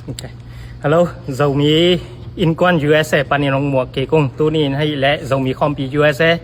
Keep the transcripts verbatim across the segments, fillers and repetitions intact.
Okay. Hello, Zomi Innkuan U S A panin hong muak kik ung. Tuni in ahih leh Zomi Khawmpi U S A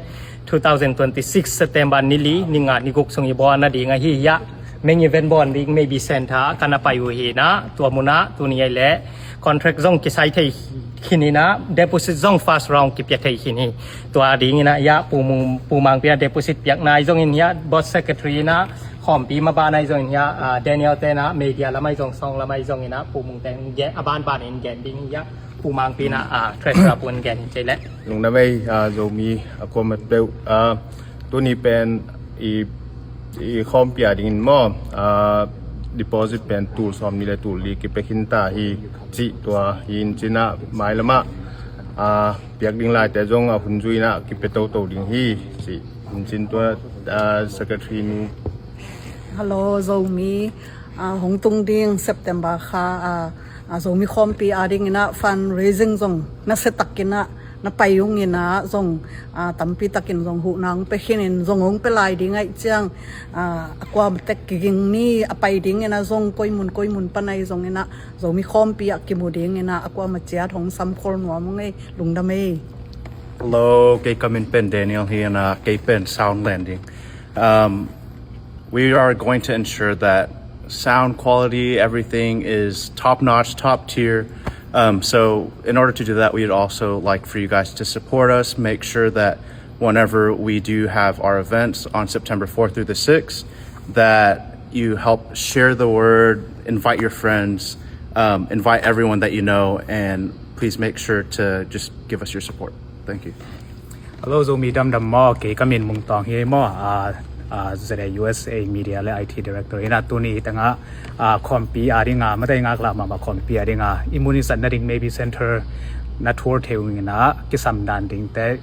two thousand twenty-six September ni li, ni nga, ni guk sung i bawl nading ahi hiah. Main event bawl ding Maybe Center ah ka na pai uh hi in ah, tua mun ah tuni ahih leh contract zong kisign thei khin in ah, deposit zong first round kipia thei khin hi. Tua ding in ah hiah Pu Mung, Pu Mangpi in ah deposit piak nai zong in hiah, board secretary in ah, khawmpi maban ahi zong in hiah, ah, Daniel te in ah media lam ahi zong, sawng lam ahi zong in ah, Pu Mung te in gen, a banban in gen ding hiah, Pu Mangpi in ah, ah, treasurer Pu in gen hi ci leh. Lungdam ei, ah, Zomi a kuamah peuh, ah, tuni pen i, i khawmpi a dingin maw, ah, deposit pen tul sawmnih le tul li kipia khin ta hi cih tua hi in cin ah, mailam ah, ah, piak ding laite zong a hun zui in ah kipia toto ding hi cih hi in cin tua, ah, secretary nu. Hello, Zomi. Ah, hong tung ding September kha, ah, ah, Zomi Khawmpi a ding in ah fundraising zong nasia tak in ah na pai ung in ah zong, ah, tampi takin zong huhna hong pia khin in, zong hong pia lai ding ahih ciang, ah, a kuamah tek kiging ni, a pai ding in ah zong koi mun koi mun pan ahi zong in ah Zomi Khawmpi ah kimu ding in ah a kuamah ciat hong samkhol nuam ung ei. Lungdam ei. Hello, kei ka min pen Daniel hi in ah, kei pen sound landing. Um, we are going to ensure that sound quality, everything is top notch, top tier. Um, so in order to do that, we'd also like for you guys to support us, make sure that whenever we do have our events on September fourth through the sixth, that you help share the word, invite your friends, um, invite everyone that you know, and please make sure to just give us your support. Thank you. Hello, Zomi damdam maw, kei ka min Mung Tawng hi maw, ah, ah, Z A U S A Media le I T Director hi in ah, tuni hi teng ah, ah, khawmpi a ding ah, matei ngak lah mahmah khawmpi a ding ah, i mun i zat nading Maybe Center na tour thei ung in ah, kisam dan dingte,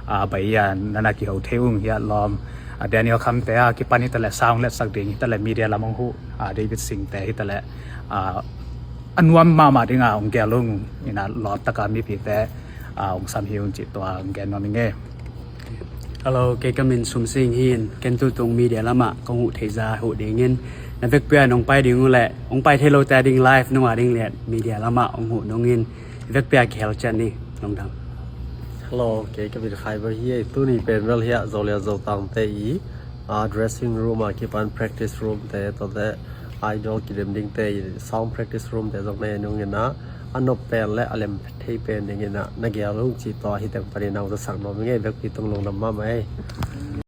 ah, bai a na na kiho thei ung hiah lawm, ah, Daniel Khamte a kipan hi ta leh, sound letsak ding hi ta leh, media lam hong huh, ah, David Singte hi ta leh, ah, a nuam mahmah ding ah hong gel ung in ah, lawm tak a mipite, ah, hong sam hi ung cih tua hong gen nuam ing ei. Hello, kei ka min Sum Sing hi in, ken tutung media lam ah kong huh theih zah huh ding in, na vekpi ah nong pai ding uh leh, hong pai thei lote a ding live nong a ding leh media lam ah hong huh nong in, vekpi ah kihel ciat ni. Lungdam. Hello, kei ka min Khai Bai hi ei. Tuni pen bel hiah Zolian Zotangte i, ah, dressing room ah kipan practice room te, tua te idol kidem dingte i sound practice room te zong na en ung in ah, a nop pen le a lem thei pen ding in ah na gel ung cih tua hi teng panin ah hong zasak nuam ing ei. Vekpi tung lungdam mahmah ei.